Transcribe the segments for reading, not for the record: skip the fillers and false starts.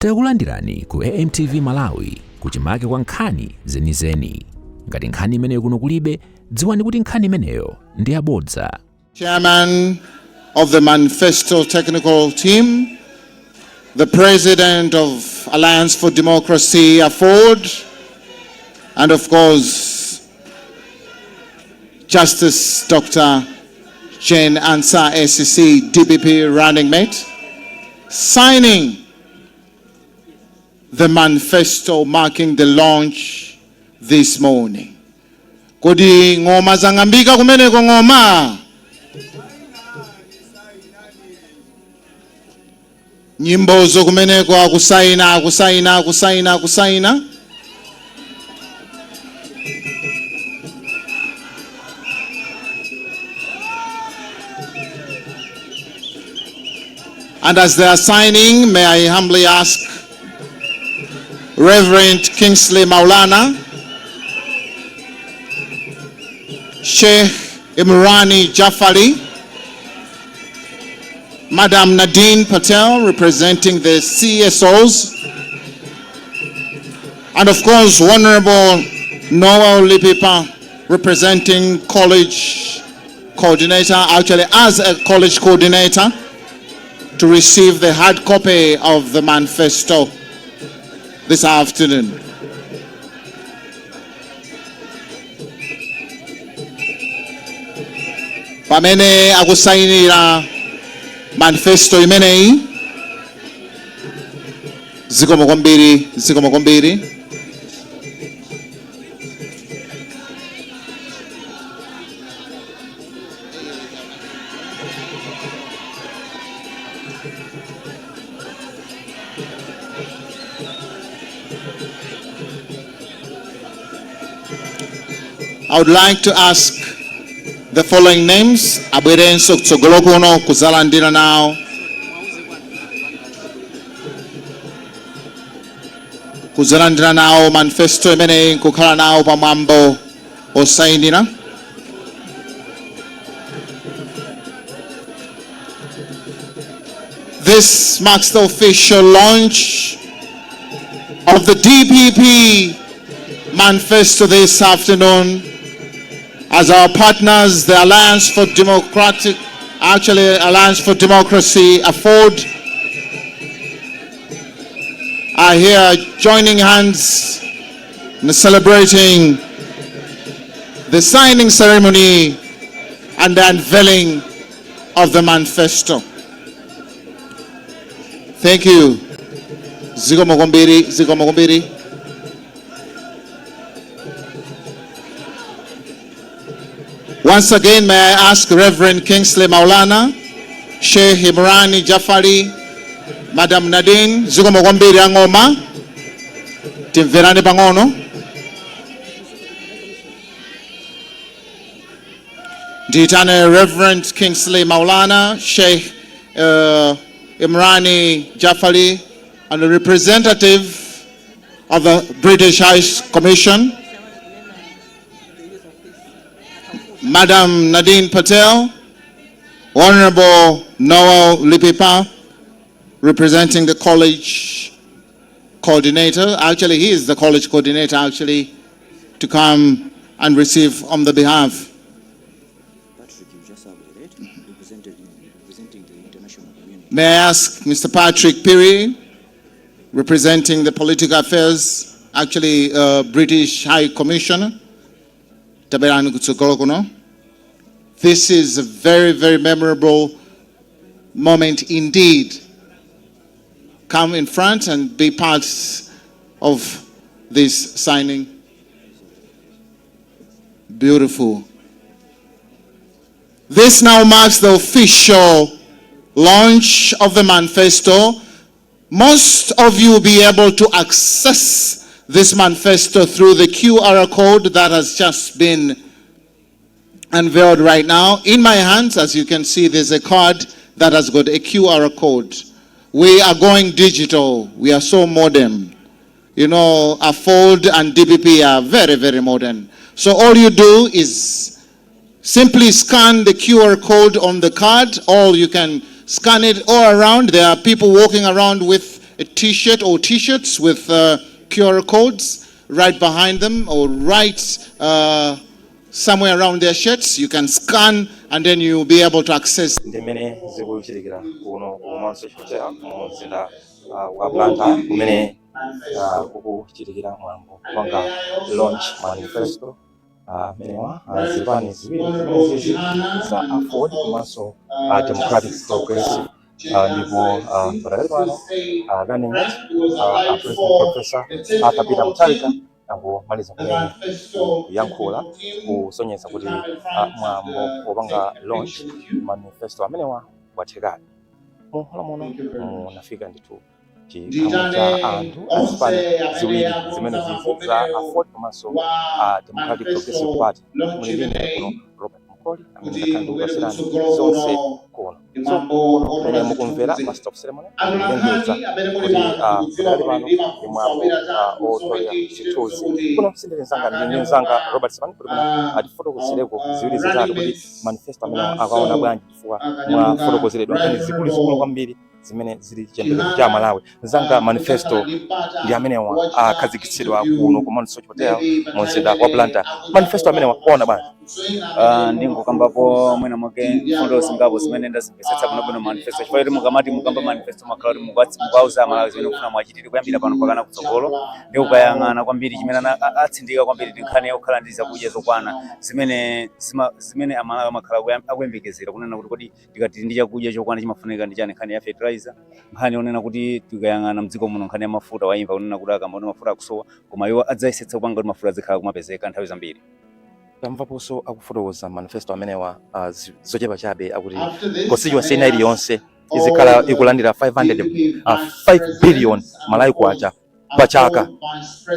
Takulandirani ku AMTV Malawi kuchimake kwa nkhani zenizeni. Ngati nkhani imeneyo kuno kulibe, dziwani kuti nkhani imeneyo ndi yabodza. Chairman of the Manifesto Technical Team, the President of Alliance for Democracy, AFORD, and of course, Justice Dr. Jane Ansah, SC, DPP running mate, signing the manifesto marking the launch this morning. Kodi ng'oma zang'ambika kumeneko ng'oma? Nyimbozo kumeneko akusaina akusaina akusaina akusaina. And as they are signing, may I humbly ask Reverend Kingsley Maulana, Sheikh Imrani Jafari, Madam Nadine Patel representing the CSOs, and of course Honorable Noel Lipipa representing college coordinator, actually as a college coordinator, to receive the hard copy of the manifesto this afternoon. Pamene akusainira manifesto imeneyi, zikomo kwambiri, zikomo kwambiri. I would like to ask the following names abwerenso kutsogolo kuno kuzalandira nawo manifesto imeneyi nkukhala nawo pamwambo osayinira. This marks the official launch of the DPP manifesto this afternoon as our partners, the Alliance for Democratic, actually Alliance for Democracy, AFORD, are here joining hands and celebrating the signing ceremony and the unveiling of the manifesto. Thank you. Zikomo kwambiri, zikomo kwambiri. Once again, may I ask Reverend Kingsley Maulana, Sheikh Imrani Jafari, Madam Nadine, zikomo kwambiri ang'oma, timverane pang'ono. Ndiitane Reverend Kingsley Maulana, Sheikh Imrani Jafari, and the representative of the British High Commission, Madam Nadine Patel, Honorable Noel Lipipa, representing the college coordinator. Actually, he is the college coordinator, actually, to come and receive on the behalf. Patrick, you just have it, representing the international community. May I ask Mr. Patrick Phiri, representing the political affairs, actually British High Commissioner, tabwerani kutsogolo kuno. This is a very, very memorable moment indeed. Come in front and be part of this signing. Beautiful. This now marks the official launch of the manifesto. Most of you will be able to access this manifesto through the QR code that has just been unveiled right now. In my hands, as you can see, there's a card that has got a QR code. We are going digital. We are so modern. AFORD and DPP are very, very modern. So all you do is simply scan the QR code on the card, or you can scan it all around. There are people walking around with a T-shirt or T-shirts with QR codes right behind them or right somewhere around their shirts. You can scan and then you'll be able to access. Ndi mmene zikuchitikira kuno ku Mount Soche Hotel mu mzinda wa Blantyre, kumene kukuchitikira mwambo kupanga launch manifesto amenewa zipani ziwiri zimene zizi za AFORD komanso Democratic Progressive. Ndipo pakali pano running mate, President Professor Arthur Peter Mutharika, angomaliza kumene kuyankhula kusonyeza kuti mwambo wopanga launch manifesto amenewa wathekadi. Muholo muno munafika ndithu chikhamu cha anthu azipani ziwiri zimene zizi za AFORD komanso Democratic Progressive Party. Muli ndine kuno Robert Mkoli, amene ndakhala ndikupasirani zonse kuno. So mmene mukumvera master of ceremony kulengeza kuti pakali pano ndi mwambo otolera zithunzi. Kuno sindili mzanga, ndine mzanga Robert Simon, kuti kuno atifotokozereko ziwiri zitatu kuti manifesto amene akaona bwanji, chifukwa mwafotokozeredwa nkhani zikuluzikulu kwambiri zimene zili chiyembekezo cha Malawi. Mzanga, manifesto ndi amenewa akhazikitsidwa kuno ku Mount Soche Hotel mu mzinda wa Blantyre. Manifesto amenewa ona bwanji? Ndingokambapo mwina mwake mfundo zingapo zimene ndazimvetsetsa bwinobwino manifesto, chifukwa kuti mukamati mukamba manifesto makhala kuti mukauza Amalawi zimene mukufuna mwachitire kuyambira pano mpakana kutsogolo. Ndi ukayang'ana kwambiri chimene atsindika kwambiri ndi nkhani yokhala ndi zakudya zokwana, zimene Amalawi amakhala akuyembekezera kunena kuti kodi tikati ndi chakudya chokwana chimafunika ndi chani? Nkhani ya fertilizer, nkhani yonena kuti tikayang'ana mdziko muno nkhani ya mafuta, waimva kunena kuti akamba kuti mafuta akusowa, koma iwo adzayesetsa kupanga kuti mafuta azikhala kumapezeka nthawi zambiri. Tamvaponso akufotokoza manifesto amenewa zochepa chabe, akuti constituency ina iliyonse izikhala ikulandira 500 5 billion Malawi kwacha pa chaka.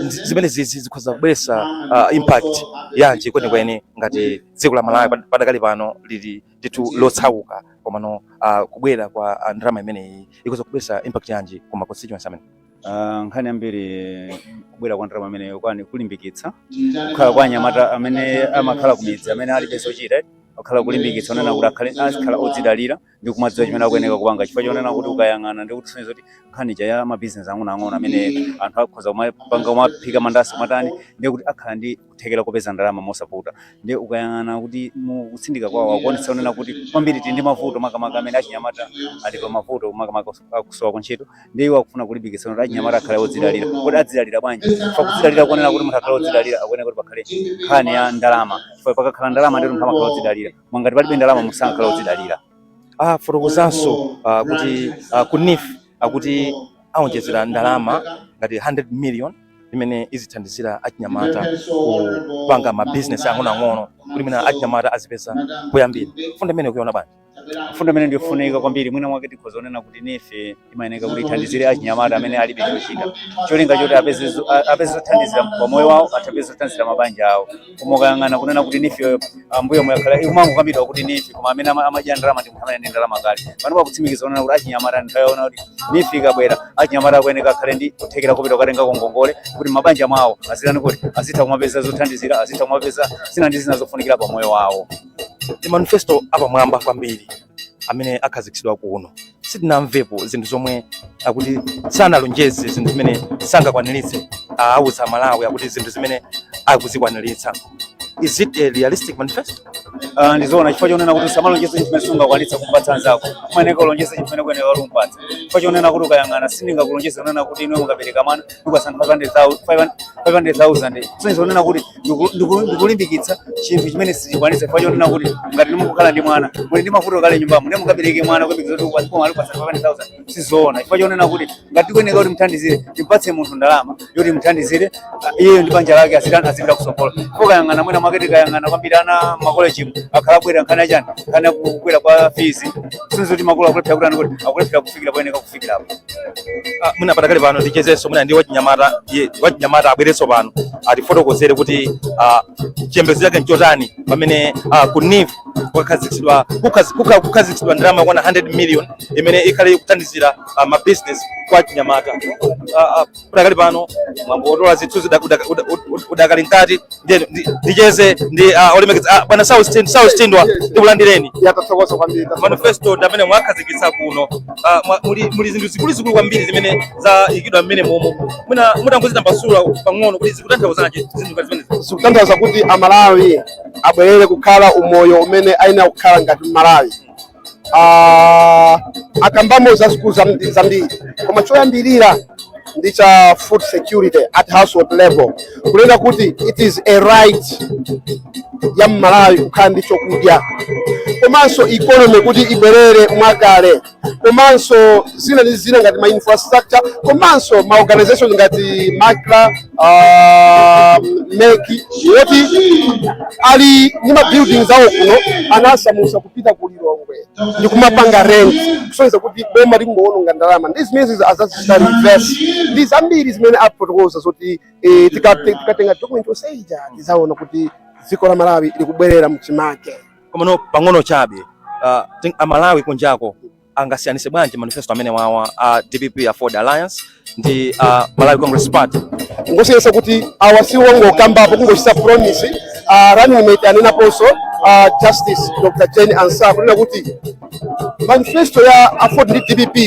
Zimene zizi zikhoza kubweretsa impact yanji kwenikweni, ngati dziko la Malawi padakali pano lili ndithu lotsauka, komano kubwera kwa ndalama imeneyi ikhoza kubweretsa impact yanji kuma constituency amene? Nkhani yambiri, kubwera kwa ndalama imeneyo kwani kulimbikitsa kukhala kwa anyamata amene amakhala ku midzi amene alibe zochita, akhala kulimbikitsa onena kuti akhale azikhala odzidalira ndi kumadziwa chimene akuyeneka kupanga, chifukwa chonena kuti ukayang'ana ndi kuti kuti nkhani ya mabizinesi ang'onoang'ono amene anthu akhoza kumapanga, kumaphika mandasi, kumatani, ndiye kuti akhala ndi kuthekera kupeza ndalama mosavuta. Ndiye ukayang'ana kuti mu kutsindika kwawo akuonetsa onena kuti kwambiri tili ndi mavuto, makamaka amene achinyamata ali pa mavuto, makamaka akusowa kuntchito. Ndiye iwo akufuna kulimbikitsa kuti achinyamata akhale odzidalira. Kodi adzidalira bwanji? Chifukwa kudzidalira kuonera kuti munthu akhale odzidalira akuyenera kuti pakhale nkhani ya ndalama, chifukwa pakakhala ndalama ndiye munthu amakhala odzidalira. Mwangati palibe ndalama musankhala odzidalira. Fotokozanso kuti ku NEEF akuti aonjezera ndalama ngati 100 million imene izithandizira achinyamata kupanga mabizinesi ang'onoang'ono, kuti mwina achinyamata azipeza poyambira. Fundo imene kuiona bwanji? Mfundo imene ndiyofunika kwambiri. Mwina mwake tikhoza kunena kuti NEEF imayeneka kuti ithandizire achinyamata amene alibe chochita, cholinga choti apeze zothandizira pa moyo wawo, atapeze zothandizira mabanja awo. Koma ukayang'ana kunena kuti NEEF yoyo ambuyo mwakhala ikumangokambidwa kuti NEEF, koma amene amadya ndalama ndi munthu amene ndi ndalama kale. Pano pakutsimikiza kunena kuti achinyamata nthawi yaona kuti NEEF ikabwera, achinyamata akuyeneka akhale ndi kuthekera kupita kukatenga ngongole kuti mabanja mwawo azitani, kuti azitha kumapeza zothandizira, azitha kumapeza zina ndi zina zofunikira pa moyo wawo. Ndi manifesto apamwamba kwambiri amene akhazikitsidwa kuno. Sitinamvepo zinthu zomwe akuti sanalonjeze, zinthu zimene sangakwaniritse. Auza Malawi akuti zinthu zimene akuzikwaniritsa. Is it a realistic manifesto? Ndizoona, chifukwa chonena kuti usamalonjeze chinthu chimene sungakwanitsa kumpatsa anzako. Umayeneka ulonjeze chinthu chimene kuyeneka kuti umpatse, chifukwa chonena kuti ukayang'ana sindingakulonjeze kunena kuti inuyo mukabereka mwana ndikupatsa 500,000, 500,000, soneza kunena kuti ndikulimbikitsa chinthu chimene sichikwanitsa, chifukwa chonena kuti ngati nimukukhala ndi mwana, muli ndi mavuto kale nyumbamo, ndiye mukabereke mwana kuyembekeza kuti upatsa 500,000, sizoona, chifukwa chonena kuti ngati tikuyeneka kuti muthandizire, timpatse munthu ndalama yoti muthandizire iyeyo ndi banja lake, azitani, azipita kutsogolo. Ukayang'ana mwina mwake tikayang'ana kwambiri ana makolejimu akhala abwera nkhani yachani, nkhani yakukwera kwa fees, sinzi kuti makolo akulephera kuti ani kuti akulephera kufikira poyeneka kufikirapo. Mwina patakali pano ndichezenso mwina ndi wachinyamata, wachinyamata abwerenso pano atifotokozere kuti chiyembekezo chake nchotani pamene ku NEEF Kukhazikitsidwa kukhazikitsidwa ndalama yakwana 100 million imene ikhale ikuthandizira ma business kwa chinyamata. Pakali pano mwambo wotola zithunzi udakali mkati. Ndiye ndicheze ndi olemekeza bwana Saulos Thindwa, ndikulandireni. Yatathokoza kwambiri. Manifesto ndi amene mwakhazikitsa kuno. Muli zinthu zikuluzikulu kwambiri zimene zayikidwa mmene momo. Mwina mutangozitambasula pang'ono kuti zikutanthauzanji zinthu ngati zimenezi? Zikutanthauza kuti Amalawi abwerere kukhala umoyo umene ayenera kukhala ngati Mmalawi. Akambamo zazikulu zambiri, koma choyambirira ndi cha food security at household level, kunena kuti it is a right ya Mmalawi kukhala ndi chokudya, komanso economy kuti ibwerere mwakale, komanso zina ndi zina ngati ma infrastructure, komanso ma organizations ngati MACRA, MEC, yoti ali ndi ma buildings awo kuno, anasamusa kupita ku Lilongwe ndi kumapanga rent, kusonyeza kuti boma likungowononga ndalama. Ndi zimene azazichita reverse, ndi zambiri zimene afotokoza zoti tikatenga document yonse tizaona kuti dziko la Malawi likubwerera mchimake. Komano pang'ono chabe, Amalawi kunjako angasiyanise bwanji manifesto amene wawa a DPP AFORD Alliance ndi Malawi Congress Party? Ngosiyesa kuti awa si wongokambapo, kungochita promise. Running mate anenaponso, Justice Dr. Jane Ansah, kunena kuti manifesto ya AFORD ndi DPP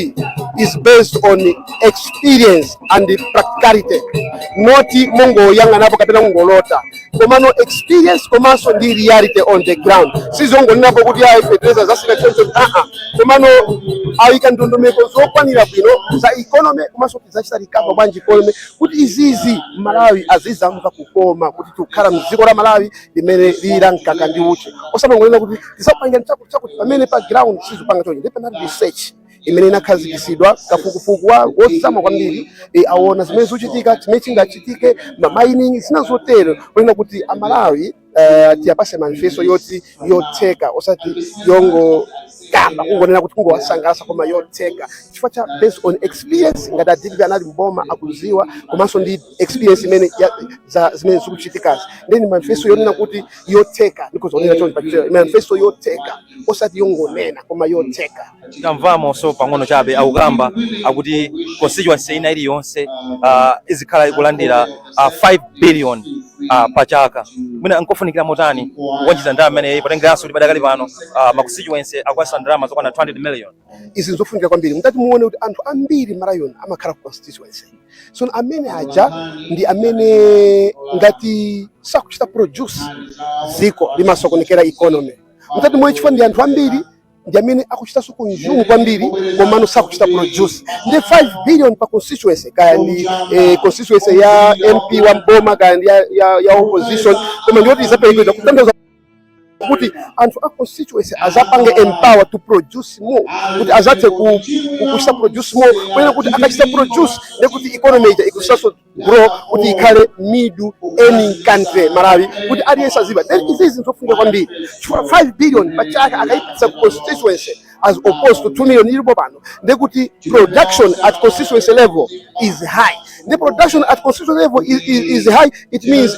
is based on experience and practicality, not mongoyang'anapo kapena kungolota, komano experience komanso ndi reality on the ground. Sizongonenapo kuti ayi, fetereza zasika choncho, aa, komano ayika ndondomeko zokwanira bwino za economy, komanso tidzachita recover bwanji economy, kuti izizi Malawi azizamva kukoma kuti tikukhala mdziko la Malawi limene lili la mkaka ndi uchi, osamangonena kuti tizapangira chakuti chakuti pamene pa ground sizipanga choncho. Ndipo panali research imene inakhazikitsidwa, kafukufuku wa wozama kwambiri, aona zimene zikuchitika, chimene chingachitike, ma mining, zina zotero, kunena kuti Amalawi tiyapase manifesto yoti yotheka, osati yongokamba, kungonena kuti kungowasangalatsa, koma yotheka chifukwa cha based on experience. Ngati a DPP anali mboma, akuziwa, komanso ndi experience imene za zimene zikuchitikazi. Then manifesto yonena kuti yotheka, ndikozonena choncho pa manifesto yotheka, osati yongonena, koma yotheka. Tamvamonso pang'ono chabe akukamba akuti constituency ina iliyonse izikhala ikulandira 5 billion pa chaka. Mwina nkofunikira motani kuonjeza ndalama imeneyi, potengeranso kuti padakali pano ma constituency akuwasa ndalama zokwana 200 million? Izi nzofunikira kwambiri. Mutati muone kuti anthu ambiri Malawi amakhala ku constituency, so amene aja ndi amene ngati sakuchita produce, dziko limasokonekera economy. Mutati muone, chifukwa ndi anthu ambiri ndi amene akuchitanso consume kwambiri, komano sakuchita produce. Ndi 5 billion pa constituency, kaya ndi constituency ya MP wa mboma, kaya ndi ya opposition, koma ndiyoti izaperekedwa, kutanthauza kuti anthu a constituency azapange empower to produce more, kuti azathe kuchita produce more, kunena kuti akachita produce ndekuti economy ija ikuchitanso grow, kuti ikhale middle earning country Malawi, kuti aliyense aziba. Then izizi nzofunika kwambiri chifukwa 5 billion pa chaka akayipitsa ku constituency as opposed to 2 million ilipo pano, ndekuti production at constituency level is high. The production at constituency level is high, it means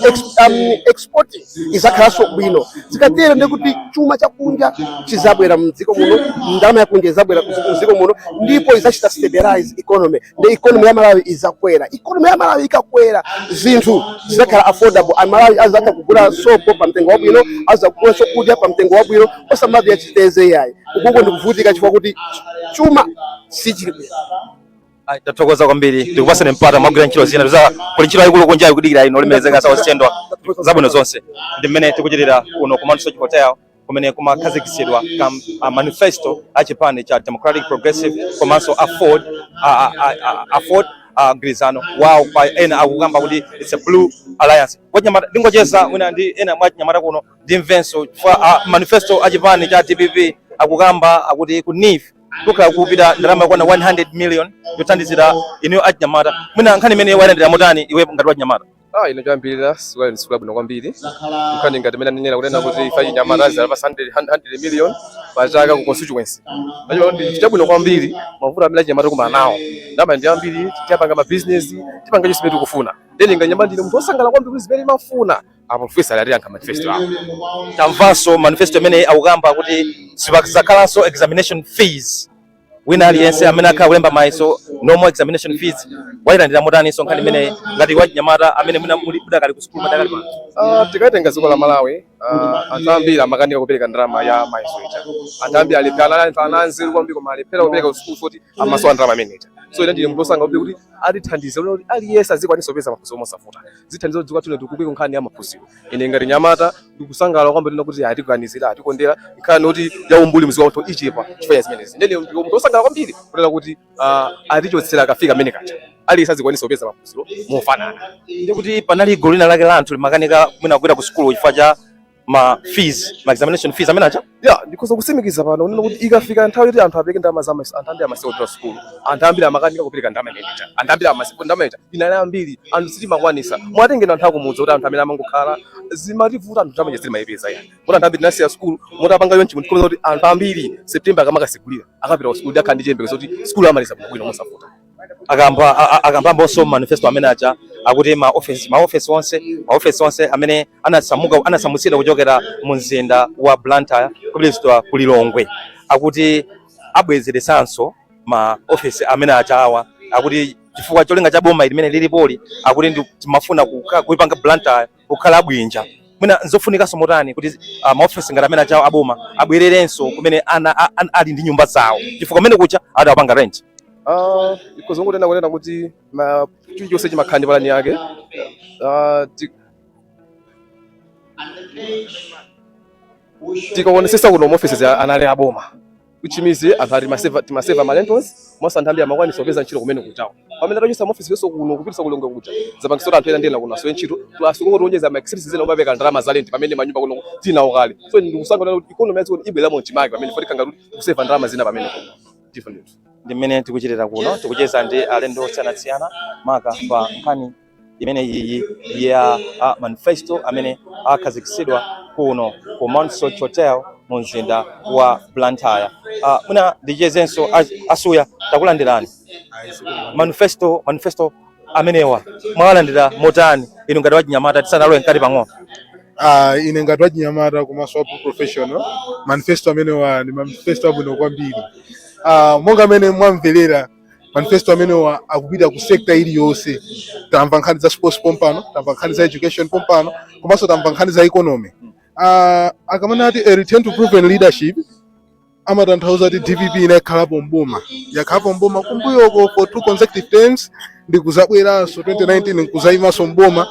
exporting izakhalanso bwino. Zikatero ndekuti chuma chakunja chizabwera mdziko muno, ndalama yakunja izabwera mdziko muno, ndipo izachita stabilize economy. The economy ya Malawi izakwera. Economy ya Malawi ikakwera, zinthu zizakhala affordable. Amalawi azatha kugula sopo pa mtengo wabwino, azakugula chokudya pa mtengo wabwino, osamadya chiteze yayi. Ukuko ndikuvutika chifukwa kuti chuma sichili bwino. Ayi, tathokoza kwambiri, tikupasani mpata mwagwira ntchito zina za kuli ntchito yayikulu kunja ikudikira ino. Olemekezeka Saulos Thindwa, zabwino zonse. Ndi mmene tikuchitira kuno ku Mount Soche Hotel, kumene kumakhazikitsidwa manifesto a chipani cha Democratic Progressive komanso AFORD, AFORD, mgwirizano wawo. Pa ena akukamba kuti it's a blue alliance. Wachinyamata ndingocheza mwina ndi ena mwa chinyamata kuno, ndimvenso chifukwa manifesto a chipani cha DPP akukamba akuti ku NEEF kukhala kupita ndalama yakwana 100 million yothandizira inuyo achinyamata. Mwina nkhani imene wayilandira motani iwe ngati wachinyamata? Ah, ino choyambirira sikula sikula bwino kwambiri. Nkhani ngati imene anenera kunena kuti ife achinyamata azalapa 100 million pa chaka ku constituency. Acho ndi chabwino kwambiri. Mavuto amene achinyamata kumana nawo, ndalama ndi ambiri, tiyapanga ma business, tipanga chonse chimene tikufuna. Then ngati nyamata, ndine munthu wosangalala kwambiri kuti zimene timafuna A professor atiyankha manifesto awo. Tamvanso manifesto imene akukamba kuti sipazakhalanso examination fees, wina aliyense amene akhala kulemba mayeso, no more examination fees. Wayilandira motaninso nkhani imene ngati wachinyamata amene mwina muli mudakali ku sukulu madakali pano? Tikaitenga dziko la Malawi, anthu ambiri amakanika kupereka ndalama ya mayeso ija. Anthu ambiri alephera, anthu ananzeru kwambiri, koma alephera kupereka ku sukulu foti amasowa ndalama imene ija. So ine ndine munthu osanga kuti atithandize kuti aliyense azikwanisa kupeza maphunziro mosavuta, zithandize kuti dziko lathu litukuke nkhani ya maphunziro. Ine ngati nyamata ndikusangalala kwambiri kuti atiganizira, atikondera nkhani kuti ya umbuli mdziko wathu ichepa chifukwa cha zimenezi. Ndine munthu osangalala kwambiri kunena kuti atichotsera kafika amene kacha, aliyense azikwanisa kupeza maphunziro mofanana. Ndikuti panali gulu lina lake la anthu limakanika mwina kupita ku sukulu chifukwa cha ma fees, ma examination fees amene acha. Ya, ndikhoza kusimikiza pano kunena kuti ikafika nthawi yoti anthu apereke ndalama za mayeso, anthu ambiri amasiya kupita sukulu. Anthu ambiri amakanika kupereka ndalama imene ija. Anthu ambiri amasiya ndalama ija inali ambiri, anthu sitimakwanisa. Mwatengera anthu akumudzi, kuti anthu amene amangokhala, zimativuta anthu, ndalama sitimayipeza yani. Moti anthu ambiri tinasiya sukulu. Moti apanga yonchi munthu kuti anthu ambiri September akamakasegulira akapita ku sukulu, akhala ndi chiyembekezo kuti sukulu amaliza bwinobwino mosavuta. Akambambonso manifesto amene aja akuti ma office onse amene anasamuka, anasamutsidwa kuchokera mu mzinda wa Blantyre kupititsidwa ku Lilongwe, akuti abwezeresanso ma office amene achawa, akuti chifukwa cholinga cha boma limene lilipoli akuti ndi timafuna kuipanga Blantyre kukhala bwinja. Mwina nzofunikanso motani kuti maofisi ngati amene achawo aboma abwererenso kumene ali ndi nyumba zawo, chifukwa kumene kucha adawapanga rent? Ikhoza kunena kuti ma chilichonse chimakhala ndi palani yake. Tikaonesesa kuno maofisi anali aboma, which means anthu ati timaseva ma rentals monse, anthu ambiri amakwanisa kupeza ntchito kumene kuchawo. Pamene atachosa maofisi yonse kuno kupitisa ku Lilongwe kuja, zapangisa kuti anthu ena ndiyena kuno asowe ntchito, plus kungotionjeza ma expenses ena omapeka ndalama za rent pamene manyumba kuno tinawo kale. So ndikusankha kuti economy ya dziko ibweramo mchimake pamene foti kanga kuti tikuseva ndalama zina pamene kuno different. Ndi mmene tikuchitira kuno, tikucheza ndi alendo osiyanasiyana maka pa nkhani imene iyi ya manifesto amene akhazikitsidwa kuno ku Mount Soche Hotel mu mzinda wa Blantyre. Mwina ndichezenso asuya. Takulandirani. Manifesto amenewa mwawalandira motani inu ngati wachinyamata, tisanalowe mkati pang'ono? Ine ngati wachinyamata komanso wa professional, manifesto amenewa ndi manifesto abwino kwambiri. Monga amene mwamverera, manifesto amenewa akupita ku sector iliyonse. Tamva nkhani za sports pompano, tamva nkhani za education pompano, komanso tamva nkhani za economy. Akamene ati a return to proven leadership, amatanthauza kuti DPP inakhalapo mboma, yakhalapo mboma kumbuyoko for two consecutive terms, ndi kuzabweranso 2019 nkuzayimanso mboma.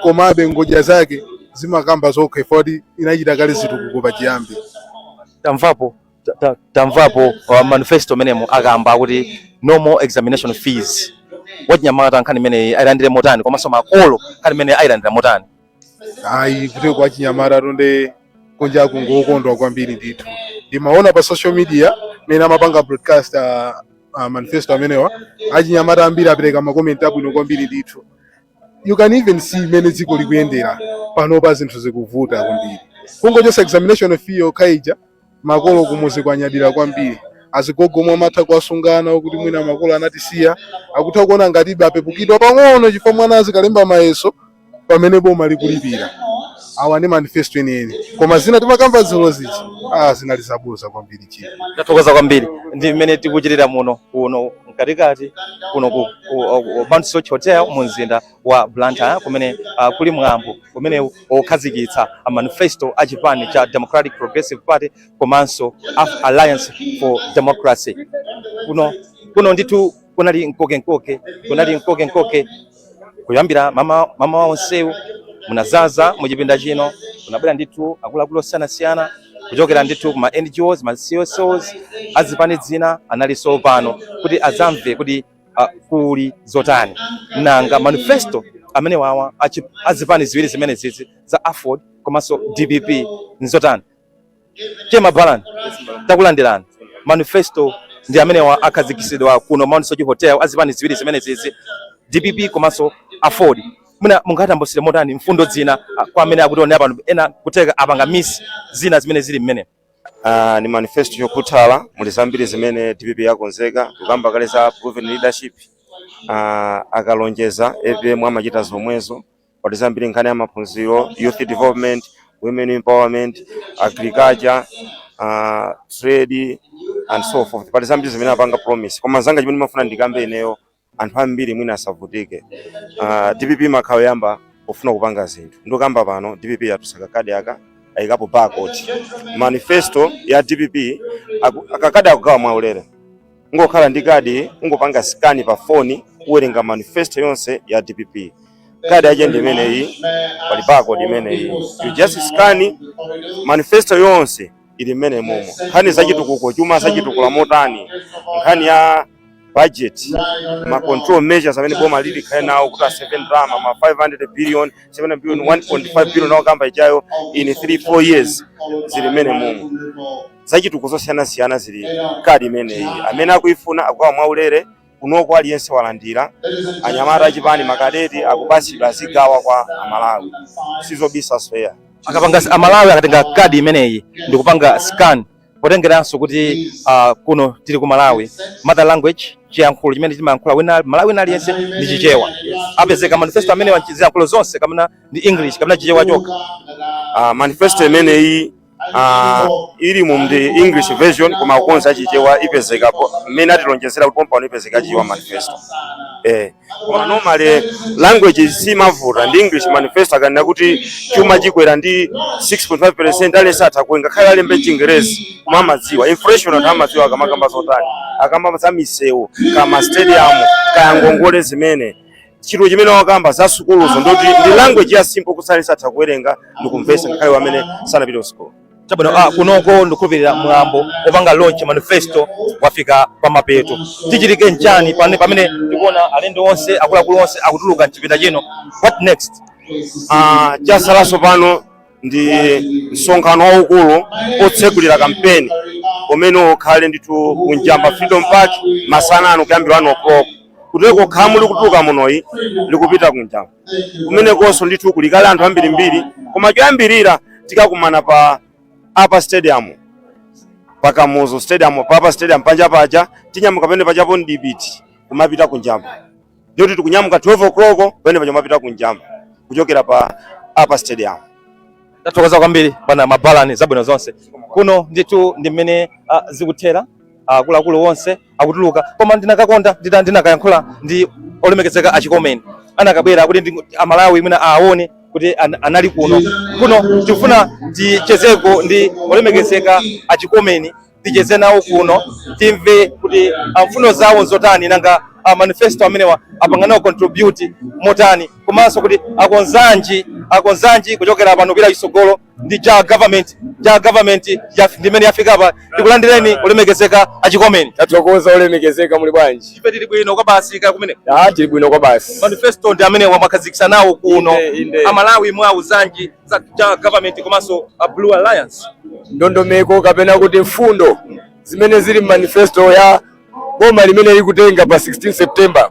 Komabe ngodya zake zimakamba zokha ifoti inachita kale zitukuko pachiyambi. Tamvapo manifesto menemo akamba kuti no more examination fees. Wachinyamata nkhani imeneyi ayilandire motani, komanso makolo nkhani imeneyi ayilandira motani? Ayi, kuti kwa chinyamata tonde kunja kungokondwa kwambiri ndithu. Ndimaona pa social media mene amapanga broadcast manifesto amenewa, achinyamata ambiri apereka ma comment abwino kwambiri ndithu. You can even see mene dziko likuyendera panopa, zinthu zikuvuta kwambiri. Kungochosa examination fee yokha ija, makolo kumuzi kwanyadira kwambiri. Azigogo amatha kuwasungana kuti mwina makolo anatisiya, akutha kuona ngatibe apepukidwa pang'ono chifukwa mwana azikalemba mayeso pamene boma likulipira. Awa ndi manifesto enieni, koma zina timakamba dzulo zichi, zinali zaboza kwambiri chipo. Tathokoza kwambiri. Ndi mmene tikuchitira muno kuno mkatikati kuno ku Mount Soche Hotel mu mzinda wa Blantyre, kumene kuli mwambo umene wokhazikitsa a manifesto a chipani cha Democratic Progressive Party komanso Alliance for Democracy. Kuno ndithu kunali mkokenkoke, kunali mkokenkoke kuyambira mama wa onsewu, munazaza muchipinda chino. Kunabwera ndithu akuluakulu osiyanasiyana kuchokera ndithu kuma NGOs, ma CSOs, azipani zina analinso pano kuti azamve kuti kuli zotani, nanga manifesto amene wawa azipani ziwiri zimene zizi za AFORD komanso DPP nzotani. Chema Balan, takulandirani. Manifesto ndi amene wa akhazikitsidwa kuno Mount Soche Hotel azipani ziwiri zimene zizi, DPP komanso AFORD. Mwina mungatambusire motani mfundo zina kwa amene akutionera pano, ena kuteka apanga miss zina zimene zili mmene? Ni manifesto yokhuthala, muli zambiri zimene DPP yakonzeka. Tukamba kale za proven leadership. Akalonjeza APM amachita zomwezo. Pali zambiri, nkhani ya maphunziro, youth development, women empowerment, agriculture, trade and so forth. Pali zambiri zimene apanga promise, koma zanga chimene ndimafuna ndikambe ineyo, anthu ambiri mwina asavutike, DPP makhawo yamba pofuna kupanga zinthu. Ndikamba pano, DPP yatusaka kadi aka ayikapo barcode manifesto ya DPP. Akakadi akugawa mwaulere. Ungokhala ndi kadi, ungopanga scan pa foni, kuwerenga manifesto yonse ya DPP. Kadi yache ndi imeneyi, pali barcode imeneyi. You just scan, manifesto yonse ili mmene momo. Nkhani zachitukuko, chuma zachitukula motani, nkhani ya budget, ma control measures amene boma lili khale nawo kuti asave ndalama, ma 500 billion, 7 billion, 1.5 billion akamba ichayo in 3 4 years, zili mmene momo. Zachitukuko zosiyanasiyana zili kadi imeneyi. Amene akuifuna, akugawa mwaulere kunoko, aliyense walandira. Anyamata achipani, makadeti akupasidwa, azigawa kwa Amalawi, sizobisa soya. Akapanga, Amalawi akatenga kadi imeneyi ndikupanga scan, potengeranso kuti kuno tili ku Malawi, mother language, chiyankhulo chimene timayankhula wina Malawi wina aliyense ndi Chichewa, apezeka manifesto amene wachiziyankhulo zonse, kapena ndi English kapena Chichewa chokha? Manifesto imeneyi ili mu ndi English version, koma kukonza Chichewa ipezekapo mmene atilonjezera kuti pompano ipezeka Chichewa manifesto. Koma normally language simavuta, ndi English manifesto. Akanena kuti chuma chikwera ndi 6.5%, aliyense atha kuwerenga, ngakhale alembe Chingerezi, koma amadziwa inflation, anthu amadziwa akamakamba zotani, akamba za misewu, kama stadium, kaya ngongole zimene chinthu chimene wakamba za sukuluzo, ndoti ndi language ya simple kuti aliyense atha kuwerenga ndikumvesa, ngakhale wamene sanapite ku sukulu. Chabwino, kunoko ndikukhulupirira mwambo opanga launch manifesto wafika pamapeto. Tichitike nchani pamene tikuona alendo onse, akuluakulu onse akutuluka mchipinda chino? What next? Chasalanso pano ndi msonkhano waukulu otsegulira kampeni umene ukhale ndithu ku Njamba Freedom Park masana ano kuyambira 1 o'clock. Kuteko khamu likutuluka munoyi likupita ku Njamba, kumenekonso ndithu kulikale anthu ambirimbiri. Koma choyambirira tikakumana pa apa stadium, pa Kamuzu Stadium, pa apa stadium panja paja. Tinyamuka pamene pajapo ndipiti kumapita ku Njamba. Ndiyoti tikunyamuka 12 o'clock pamene paja kumapita ku Njamba kuchokera pa apa stadium. Tathokoza kwambiri bwana Mabalani, zabwino zonse. Kuno ndithu ndi mmene zikuthera, akuluakulu onse akutuluka, koma ndinakakonda ndinakayankhula ndi olemekezeka achikomeni anakabwera kuti Amalawi mwina aone kuti anali kuno. Kuno tikufuna tichezeko ndi olemekezeka achikomeni, ticheze nawo kuno, timve kuti mfundo zawo nzotani, nanga manifesto amenewa apanga nawo contribute motani, komanso kuti akonzanji kuchokera pano kupita chitsogolo ndi ja government. Ja government ndimene yafika apa. Tikulandireni olemekezeka achikomeni. Tathokoza olemekezeka, muli bwanji? Ife tili bwino kwa basi, kaya kumene? Ah, tili bwino kwa basi. Manifesto ndi amene wamakhazikitsa nawo kuno. Inde, inde. Amalawi mwauzanji za ja government komanso a Blue Alliance? Ndondomeko kapena kuti mfundo zimene zili manifesto ya boma limene likutenga pa 16 September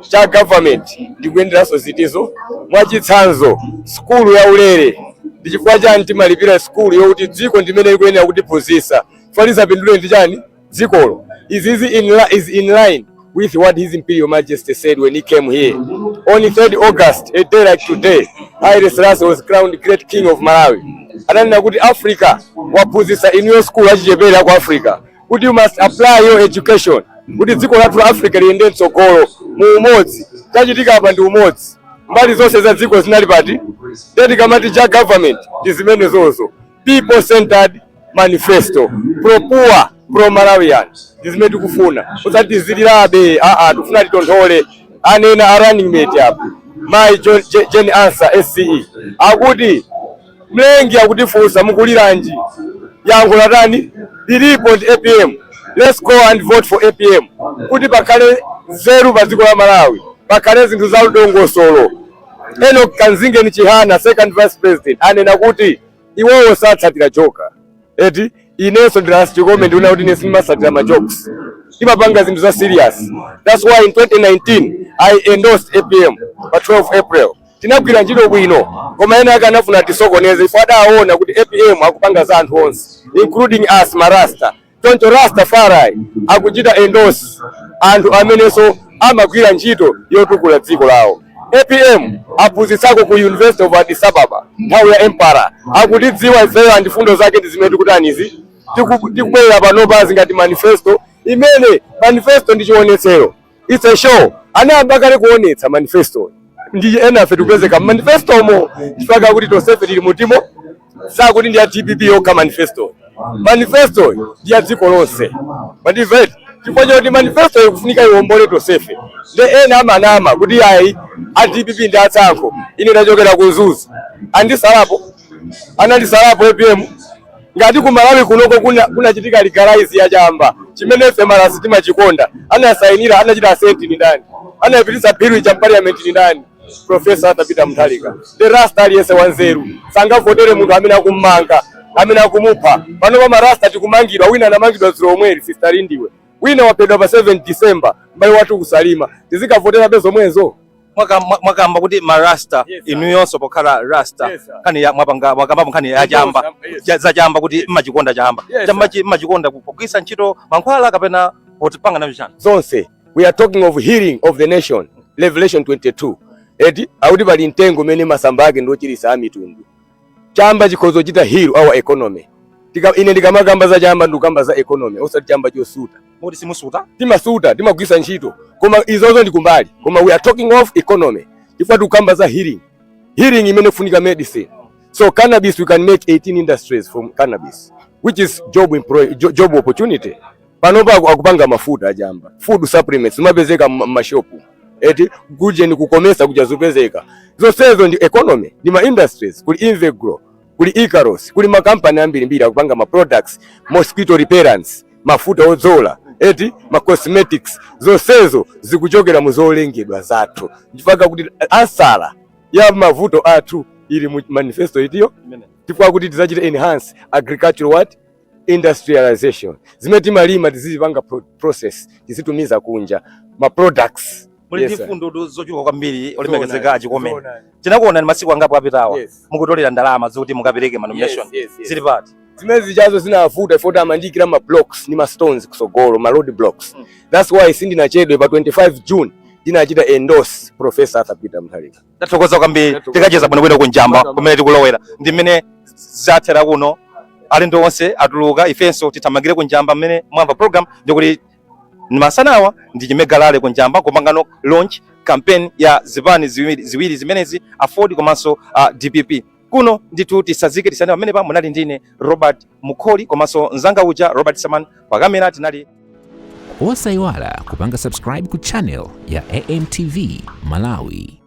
cha government ndikuyenderanso zitizo. Mwachitsanzo, sukulu ya ulere. Ndi chifukwa chani timalipira sukulu yokuti dziko ndimene likuyenera kutiphunzitsa? Chifukwa pindule ndi chani dzikolo? Izizi is in line with what His Imperial Majesty said when he came here. On 3rd August, a day like today, Haile Selassie was crowned great king of Malawi. Ananena kuti Africa waphunzitsa inuyo school achichepere aku Africa kuti you must apply your education kuti dziko lathu la Africa liyende mtsogolo mu umodzi. Chachitika apa ndi umodzi, mbali zonse za dziko zinali pati. Tikamati ja government ndi zimene zozo, people centered manifesto, pro poor, pro Malawian, ndi zimene tikufuna. Usati tizilirabe, aa, tikufuna titonthole. Anena a running mate apa, Mai Jane Ansah SCE, akuti mlengi akutifunsa, "Mukuliranji?" Yankho latani lilipo ndi APM. Let's go and vote for APM kuti pakhale nzeru pa dziko la Malawi, pakhale zinthu za udongosolo. Enoch Kanzingeni Chihana, second vice president, anena kuti iwowo satsatira joka eti. Inenso ndilasi chikome, ndiona kuti ine sindimasatira ma jokes, timapanga zinthu za serious. That's why in 2019 I endorsed APM. Pa 12 April tinagwira ntchito bwino, koma ena ake anafuna tisokoneze. Ifo adaona kuti APM akupanga za anthu onse, including us marasta. Choncho Rastafari akuchita endorse anthu amenenso amagwira ntchito yotukula dziko lawo. APM aphunzitsako ku University of Addis Ababa nthawi ya emperor, akutidziwa ifeyo and fundo zake ndi zimene tikutanizi tikubwerera panopa ngati manifesto, imene manifesto ndi chionetsero, it's a show. Anayamba kale kuonetsa manifesto ndi enafe tikupezeka manifestomo chifukwa kuti tonsefe tili mutimo. Sakuti ndi ya DPP yokha manifesto, manifesto ndi ya dziko lonse, mandimveti? Chifukwa choti manifesto ikufunika iwombole tonsefe. Nde ena amanama kuti ayi, a DPP ndi atsankho. Ine ndachokera ku Mzuzu, andisalapo, anandisalapo APM. Ngati ku Malawi kunoko kunachitika legalize ya chamba chimene ife marasi timachikonda, anasayinira, anachita assent ni ndani? Anayipititsa bill cha parliament ni ndani? Professor Arthur Peter Mutharika. The rasta aliyense wanzeru sangavotere munthu amene akummanga, amene akumupha. Pano pa marasta tikumangidwa. Wina anamangidwa dzulo omweri, Sister Lindiwe. Wina waphedwa pa 7 December, m'bale wathu kuSalima. Tizikavotera zomwezo? Mwakamba kuti marasta. Yes, sir. Inuyonso pokhala rasta, Yes, sir. nkhani ya mwapanga, mwakambapo nkhani ya chamba, za chamba, kuti mmachikonda chamba. Yes, Chamba mmachikonda kugwiritsa ntchito mankhwala kapena potipanga nacho chani? Zonse. We are talking of healing of the nation. Revelation 22 eti akuti pali mtengo umene masamba ake ndiochiritsa a mitundu. Chamba chikhoza kuchita heal our economy. Ine ndikamakamba za chamba, ndikukamba za economy, osati chamba chosuta. Mukuti simusuta? Timasuta, timagwiritsa ntchito, koma izozo ndi kumbali. Koma we are talking of economy chifukwa tikukamba za healing, healing imene kufunika medicine. So cannabis, we can make 18 industries from cannabis, which is job opportunity. Panopa akupanga mafuta achamba, food supplements zimapezeka m'mashopu eti, kujeni kukomesa kuja zopezeka zonsezo ndi economy, ndi ma industries. Kuli Invegrow, kuli Icaros, kuli makampani ambirimbiri akupanga ma products, mosquito repellents, mafuta odzola eti, ma cosmetics, zonsezo zikuchokera mu zolengedwa zathu. Chifukwa kuti answer ya mavuto athu ili mu manifesto itiyo, chifukwa kuti tidzachita enhance agricultural what? Industrialization. Zimene timalima tizizipanga process, tizitumiza kunja ma products. Muli Yes, ndi sir. mfundo zochuluka kwambiri, olemekezeka Achikomeni. Zoona. Tinakuona ni masiku angapo apitawa mukutolera ndalama zokuti mukapereke ma nomination. Yes. Zili pati? Zimene zichazo zinavuta ifoti amandiyikira ma blocks ni ma stones kusogolo, ma road blocks. That's why sindinachedwe, pa 25 June ndinachita endorse Professor Arthur Peter Mutharika. Tathokoza kwambiri. Tikacheza bwinobwino kunjamba kumene tikulowera. Ndi mmene zathera kuno, alendo onse atuluka, ifenso tithamangire kunjamba. Mmene mwamva program, ndikuti masanawa ndi chimegalale kunjamba kupangano launch campaign ya zipani ziwiri zimenezi, AFORD komanso DPP. Kuno ndithu tisazike, tisane pamene pa munali ndine Robert Mukholi komanso mzanga uja Robert Saman pakamera tinali. Osayiwala kupanga subscribe ku channel ya AMTV Malawi.